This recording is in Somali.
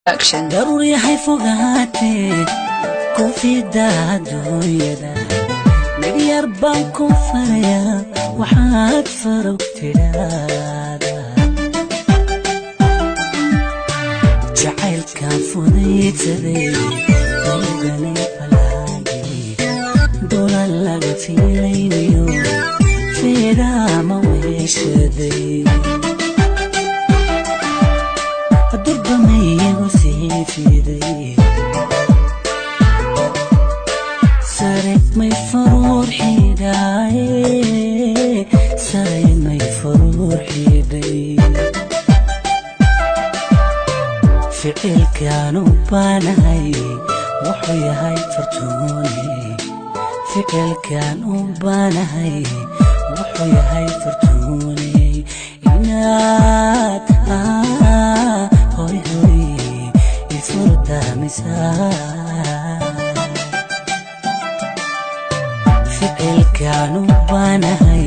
Daruur yahay fogaatee ku fida adduunyada, midyar baan ku farayaa, waxaad farog tidhaada. Jacaylkaan fudaydsaday dowganay falaagay, dola laga fiilaynayo feedaama weeshaday, durbamaygu sii fiday, sare may faruur xidhaaye, sare may faruur xidhay. Ficilkaanu baanahay wuxuu yahay fartuune, ficilkaan u baanahay wuxuu yahay fartuune, inaad hoy hoy ifurdaamisaa. Ficilkaan u baanahay